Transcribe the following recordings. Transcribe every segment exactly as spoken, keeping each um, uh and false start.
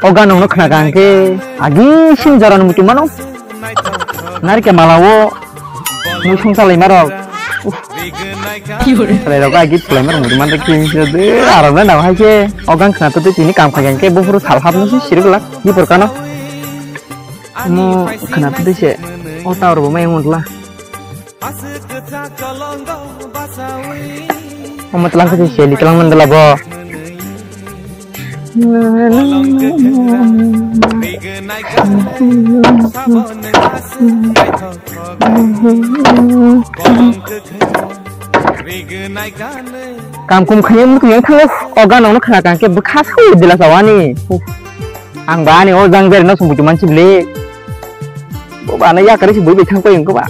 O ganungno khna kha hwnkhe agi sim jorani muchung mano. Narikhe mala o mui songsa lai marok. Salai rok agi pulai marok muchung mano khe de arok na nang hai khe o gang khna to tini kam kha hwnkhe buphuru sal hapno si sirwk lak bipor kano. Mo khna to se o tower bo mai wngla. Omo tlang khe seli tlang mandala bo. Kam kum khaye mukti yang thango o ganungno khna kha hwnkhe bwkha sawi dila sawani. Ang ba ani o jang beri no sumbuti mansi bile. Bo ba na yakari si bui bai thang pai wngkha ba.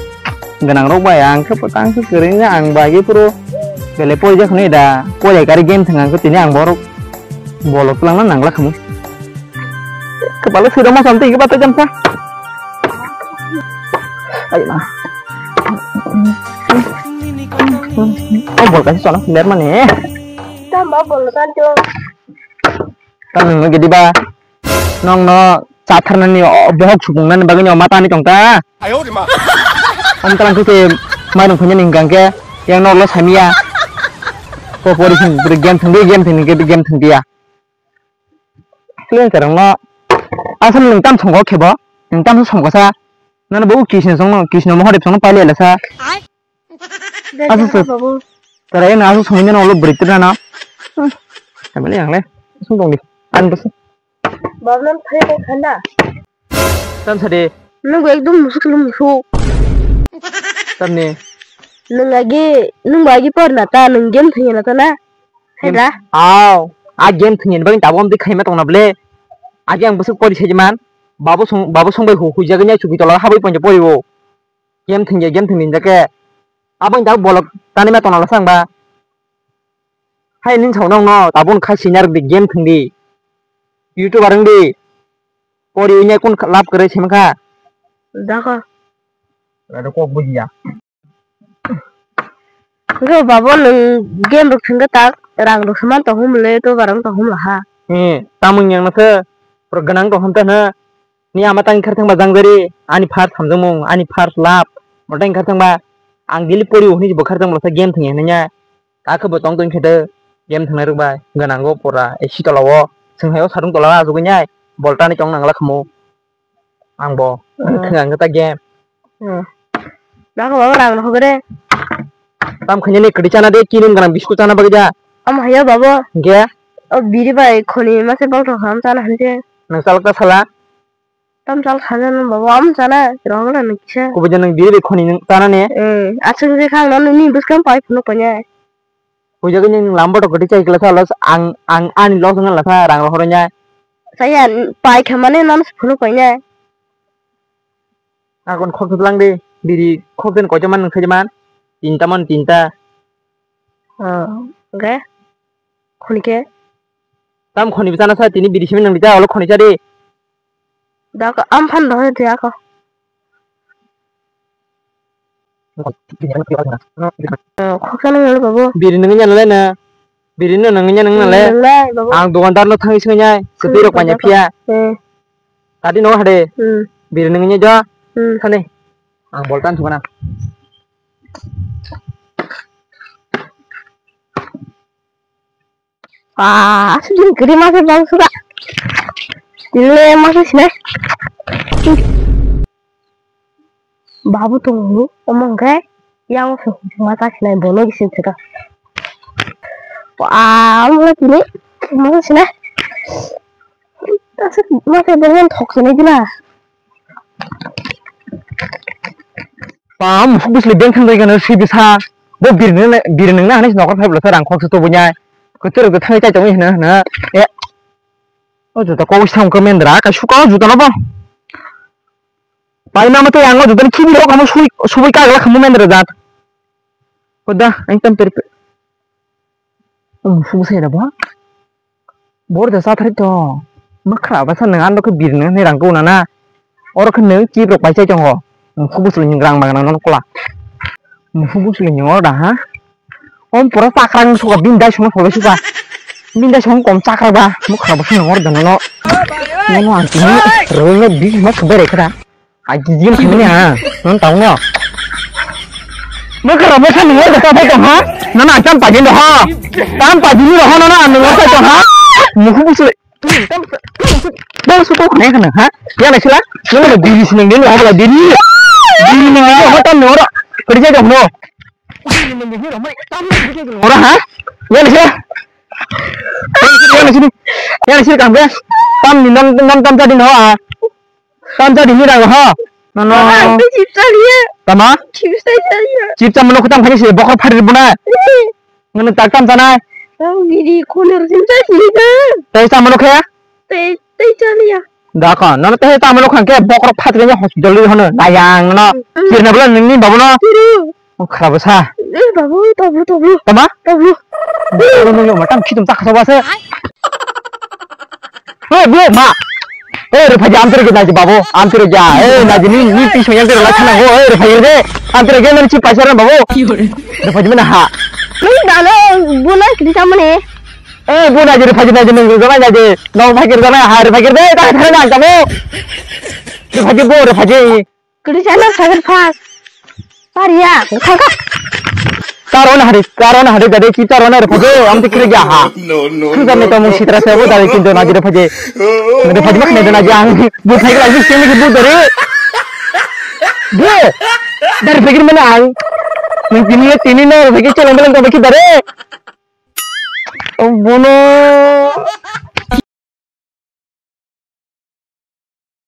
Ganang rok bai ang khe pota ang khe kwrwng ang ba ge puro bele pori jak hwnwi da. Pori kari game thang ang khe tini ang borok bolok twlang na nangla khamu. Kepala siro ma samti ke bata jamsa. Ayo na. Oh, bol kasi sono player mane. Tamba bol kan tu. Kan nunggu gidi ba. Nongno chatharnani o bohok supungnani bagwi ni o matani tongta. Ayodima. Amtang khe mairung khunya ning gangke yang norlo samia. Ko pori sing game thangdi game thangdi game thangdiya. Klen serangno asal nung tam songo khebo nung tam songo sa. Nana bo kisne songno kisne mohorip songno paile lasa. Asu sir. Babu. Tara ena asu songni nang ulo bwrwi tira na. Kamali ang le. Sung tong di. An bus. Babu nam thai tong khanda. Tam sade. Nung ekdom musuk lu musuk. Tamni. Nung agi nung agi por na ta nung game thangya na ta na. Hai da. Aw. A game thangya ni bagwi tabuk amtwi khaima tong na ble. Agi ang busuk pori sai man. Babu song babu song bai hu hu jaganya chuki tola habai ponja pori o. Game thwngya, game thwngya hinjakhe. Abo hinjakhe bolok tani ma tongna lasa ang ba. Hai nini sao nongno tabuk khai senior di game thwngdi. YouTuber wngdi. Pori wngya kun lab kwrwi sima kha. Dako. Ada kok bujiya. Hwnkhe babo nwng game rok thwngkhe tak rang rok se man tong hum le to barang tong hum laha. He, tamung yang nase pro ganang tong hum ta na. Ni ama tang khar thangba jangjari, ani first hamjakmung, ani first love, motang khar thangba, ang daily pori hwnwi bo khar thangba sa game thwngya hwnwi nya, ta khe bo tong tong khe de game thwngnai rwk bai, gwnango pora, A C tola o, chwng hai o satung tola o achugwi nya, bol tani tong nangla khamu, ang bo, hmm, thwng ang ta game. Hmm. Nako baba rang rok hogre. Tam khanya ni kwtwi chana de, kirim ganang biscuit chana bagwi da. Am haya baba. Ge? O biri bai khoni mase bol thok ham chana hanje. Nang chalok ta sala? Tam chal khaja no baba, am chana, rogla no kisa. Kubuja nang biri bai khoni nang chana ne? Eh, aswk je khang no nini bwskang pai phunu konya. Puja ke nang lambo to kwtwi chai kla sa los, ang, ang ani los nang la sa, rang rohor nya. Saya pai khamane nan phunu konya. Akon khok thwlang de, biri khok den koicha man nang saja man, tinta man tinta. Oh, okay. Khoni khe? Tam khoni bwchana sa tini biri simi nang dita, olo khoni cha de. Dak am phan dohoi de ako. Oh, khok sana ngalo babu. Biri nang nya nale na. Biri no nang nya nang nale. Nang lai babu. Ang dukandar no thang sing nya. Sepi rok panya pia. Eh. Tadi no hade. Hmm. Biri nang nya jo. Hmm. Sane. Ang boltan thukana. Ah, asli kiri masih bang suka. Ini masih sini. Babu tunggu, omong ke, yang mata sini bono gisin suka. Wah, mulai ini masih sini. Asli masih bono thok sini gila. Pam, bwsli beng thang dai gana swi bwsa. Bo birni, birni na hani nokar phai bwsa rang khok se to bunyai. Kwtwrwk thangwi chai tongwi hwnwi hwnwi. E. O juta kok sam khe mendra, ka suka o juta no bo. Pai mama tei ang o juta ni khibi rok amo sui, subui ka gala khamu mendra jat. Koda, ang tam ter. Ang subu sai da bo. Bor da sathari to. Makhra ba sa nang ando khe birni ni rang ko na na. Oro khe nang chip rok pai chai tongo. Mukhu bwswlwi ni rang magna no kula. Mukhu bwswlwi ni oro da ha. Om pura chakrang suka bin dai suma phobe suka. Binda song kom chakra ba, mukha bo song ngor dano no. Nono ang tini roi no bi ma khabai rai khara. Ai gigi ma khabai ha, non tau no. Mukha bo song ngor da ka bai tong ha. Nono ang tam pa din do ha. Tam pa din do ha nono ang ngor sai tong ha. Mukhu bu sui. Tam su ko khne khna ha. Ya na sila. Nono biri sinang din ha bala biri. Biri nang ha tam no ro. Kerja dong no. Ora ha? Ya ni sila. Ya ni sila. Ya ni sila kam guys. Tam ni nam nam tam tadi no ha. Tam tadi ni dang ha. No no. Ah, chips tadi ya. Tama? Chips tadi ya. Chips tam no kutam khani se bokor phari buna. Ngono tak tam tanai. Ang biri khonor sim sa sida. Tei tamo no khaya? Tei tei chaliya. Da kho, nono tei tamo no khang khe bokrok phatri ni hospital ri hono. Nayang no. Mm, mm. Kirna bla nini babu no. Kiru. Khara bwsa. Eh babu, tablu tablu. Tama? Tablu. Nono no matam khitum tak kho basa. Hey, bro, ma. Hey, ruphaji, amtwrwk naji, babu. Amtwrwk ya. Hey, naji, ni, ni, pisma yang tero lakha nango. Hey, ruphaji, de. Amtwrwk ya, nani chi paisa ran, babu. Ruphaji mana ha. Nung dalo, bu nang kiri samani. Hey, bu naji, ruphaji, naji, nung ruphaji, naji. Nong phakir dana, ha, ruphaji, de, ta, ta, nang, kamu. Ruphaji, bu, ruphaji. Kiri sana sakit pas. Paria, khangka. Taro na hari, taro na hari, dade ki taro na ruphaji, amtwrwk ya ha. No, no, no. Khangka me kamu sitra sa, bu dade kintu naji, ruphaji. Ruphaji mak naji, naji ang. Bu phai lagi sini ke bu dare. Bu. Dari pikir mana ang? Mungkin ya tini na ruphaji cheleng beleng kamu ki dare. Oh, bono.